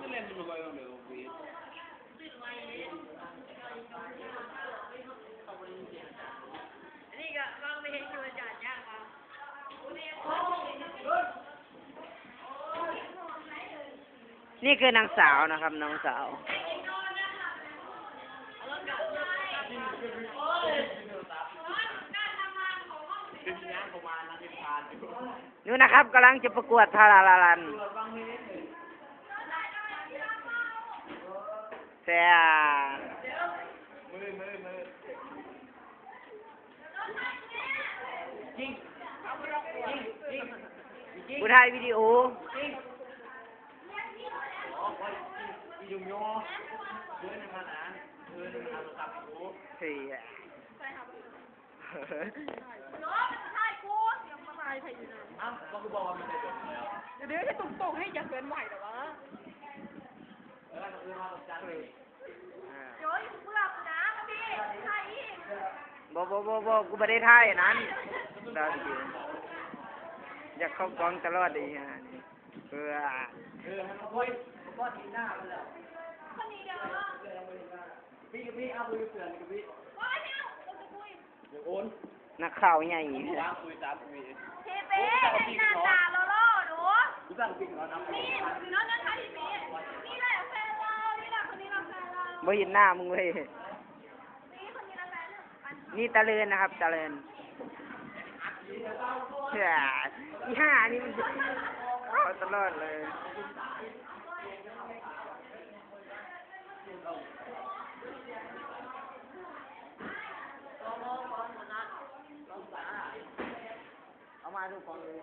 ເຫຼັ້ນມັນບໍ່ຄ່ອຍເບິ່ງເດີ ເວດ ອັນນີ້ກໍຟັງໄປເຫັນຢູ່ ອາຈານຍາກມາກ. ນີ້ຄືນາງສາວນະຄັບ ນ້ອງສາວ. ນີ້ນະຄັບ ກຳລັງຈະປະກວດທາລາລາລັນ ແຊ ຜູ້ຖ່າຍວິດີໂອ ເອີຍ ເດີ ໃຫ້ຕົງໆ ໃຫ້ຢ່າເຄື່ອນໄຫວແລ້ວວະ. ບໍ່ ບໍ່ ບໍ່ ບໍ່ ກູບໍ່ໄດ້ຖ່າຍອັນນັ້ນ ຢາກເຂົ້າກ້ອງຕະຫຼອດເດ. ເອີ ນັກຂ່າວໃຫຍ່ ບໍ່ເຫັນໜ້າມຶງເວີຍ. ນີ້ຕາເລີນນະຄັບ ຕາເລີນ. ອີຫ່ານີ້ມັນເຂົ້າຕະຫຼອດເລີຍ. ເອົາມາດູກ່ອນເລີຍ.